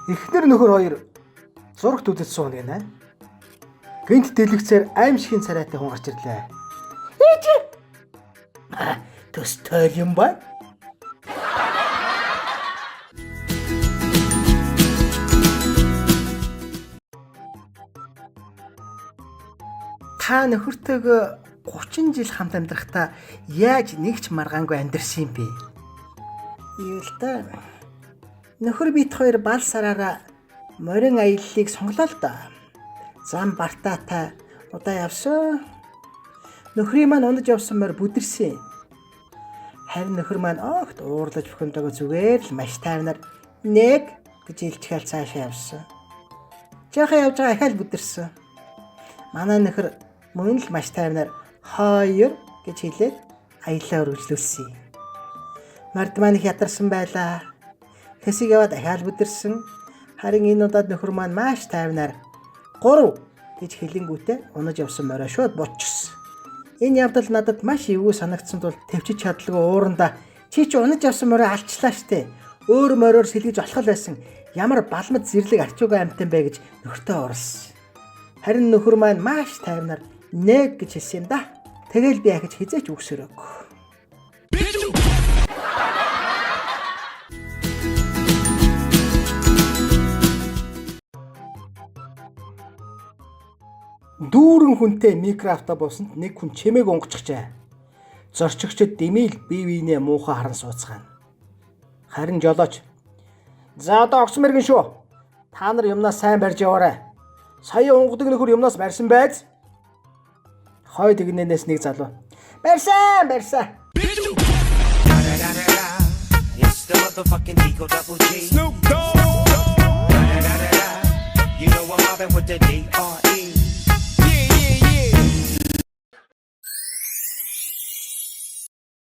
Эхнэр нөхөр хоёр зурагт үзэж сууна гинэ. Гинт дэлгэцээр аимшигын царайтай хүн гарч ирлээ. Ээж! Төстэй юм байна. Та нөхөртөөгөө 30 жил хамт амьдрахдаа яаж нэг ч маргаангүй амьдарсан юм бэ? Юу л та. Нөхөр бит хоёр бал сараараа морин аяллыг сонголоо л доо. Зам бартаатай удаа явсан. Нөхрийн маань унаж явсан морь бүдэрсэн. Харин нөхөр маань огт уурлаж бухимдаагүй зүгээр л маш тайвнаар нэг гэж илчгээл цаашаа явсан. Жаахан явж байгаа ахаал бүдэрсэн. Манай нөхөр мөн л маш тайвнаар хоёр гэж хэлээд аяллаа үргэлжлүүлсэн. Морд маань их ядарсан байлаа. Хэсэг яваад ахаал бүдэрсэн. Харин энэ удаад нөхөр маань маш тайвнаар 3 гэж хэлэнгүүтээ унаж явсан морио шууд буучсан. Энэ явдал надад маш эвгүй санагдсан тул төвчж чадалгүй уурандаа чи чи унаж явсан морио алчлаа штэ. Өөр мориор сэлгэж болох л байсан. Ямар балмад зэрлэг арчуугаа амтан бэ гэж нөхөртөө урлсан. Харин нөхөр маань маш тайвнаар нэг гэж хэлсэн юм да. Тэгэл би ахиж хизээч үгсөрөөг. Дүүрэн хүнтэй микроавтобусанд нэг хүн чимээг онгочихжээ. Зорчигчид дэмийл бие биенээ муухай харан сууцгаана. Харин жолооч "За одоо огцом мэрэгэн шүү. Та нар юмнаас сайн барьж яваарай. Сая унгадаг нөхөр юмнаас барьсан байз." Хойд игнэнээс нэг залуу "Барьсан, барьсан." It's the motherfucking Eagle Double G. Snoop Dogg.